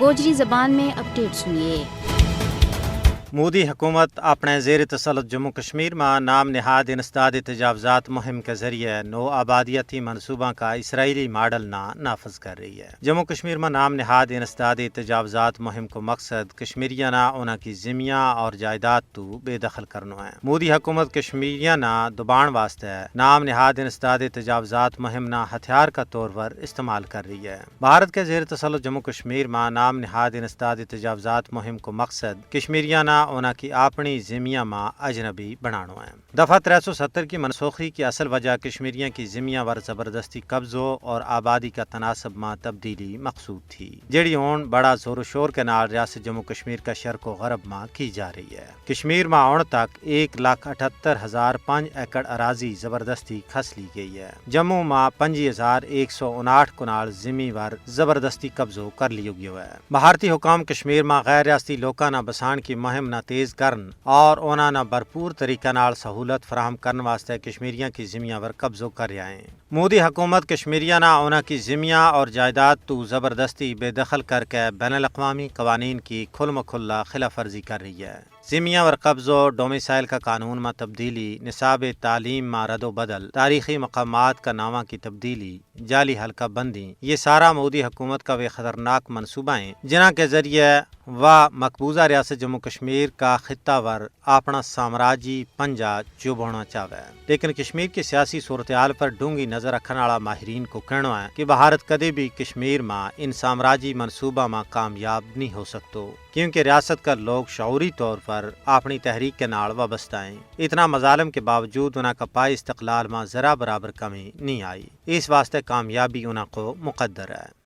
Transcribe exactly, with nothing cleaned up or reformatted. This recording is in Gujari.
گوجری زبان میں اپڈیٹ سنیے۔ مودی حکومت اپنے زیر تسلط جموں کشمیر ما نام نہاد انسداد تجاوزات مہم کے ذریعے نو آبادیاتی منصوباں کا اسرائیلی ماڈل نا نافذ کر رہی ہے۔ جموں کشمیر ما نام نہاد انسداد تجاوزات مہم کو مقصد کشمیریاں نا انہاں کی زمیاں اور جائیداد تو بے دخل کرنو ہے۔ مودی حکومت کشمیریاں نا دبان واسطے نام نہاد انسداد تجاوزات مہم نا ہتھیار کا طور پر استعمال کر رہی ہے۔ بھارت کے زیر تسلط جموں کشمیر ما نام نہاد انسداد تجاوزات مہم کو مقصد کشمیریاں نا انہاں کی اپنی زمیاں ما اجنبی بنانو ہے۔ دفعہ ترے سو ستر کی منسوخی کی اصل وجہ کشمیریاں کی زمیاں ور زبردستی قبضو اور آبادی کا تناسب ما تبدیلی مقصود تھی، جیڑی ہون بڑا زور و شور کے نال ریاست جموں کشمیر کا شرق و غرب ما کی جا رہی ہے۔ کشمیر ما ہون تک ایک لکھ اٹھتر ہزار پنج ایکڑ اراضی زبردستی کھس لی گئی ہے۔ جموں ما پنجی ہزار ایک سو اناٹھ کنال زمین ور زبردستی قبضو کر لیو گیو ہے۔ بھارتی حکام کشمیر ما غیر ریاستی لوکاں نا بسان کی مہم نا تیز کرن اور انہاں نا بھرپور طریقہ نال سہولت فراہم کرن واسطے کشمیریاں کی زمیاں ور قبضو کر رہیا ہیں۔ مودی حکومت کشمیریاں نا انہاں کی زمیاں اور جائیداد تو زبردستی بے دخل کر کے بین الاقوامی قوانین کی کھل مکھلا خلاف ورزی کر رہی ہے۔ زمیاں ور قبضو، ڈومیسائل کا قانون ما تبدیلی، نصاب تعلیم ما رد و بدل، تاریخی مقامات کا ناواں کی تبدیلی، جعلی حلقہ بندی، یہ سارا مودی حکومت کا ویہ خطرناک منصوبہ ہیں، جنہاں کے ذریعے واہ مقبوضہ ریاست جموں کشمیر کا خطہ ور اپنا سامراجی پنجا چوبونا چاہوے۔ لیکن کشمیر کی سیاسی صورتحال پر ڈونگی نظر رکھن آڑا ماہرین کو کہنو ہے کہ بھارت کدے بھی کشمیر ما ان سامراجی منصوبہ ما کامیاب نہیں ہو سکتو، کیونکہ ریاست کا لوگ شعوری طور پر اپنی تحریک کے نال وابستہ ہیں۔ اتنا مظالم کے باوجود انہاں کا پائے استقلال ما ذرا برابر کمی نہیں آئی، اس واسطے کامیابی انہاں کو مقدر ہے۔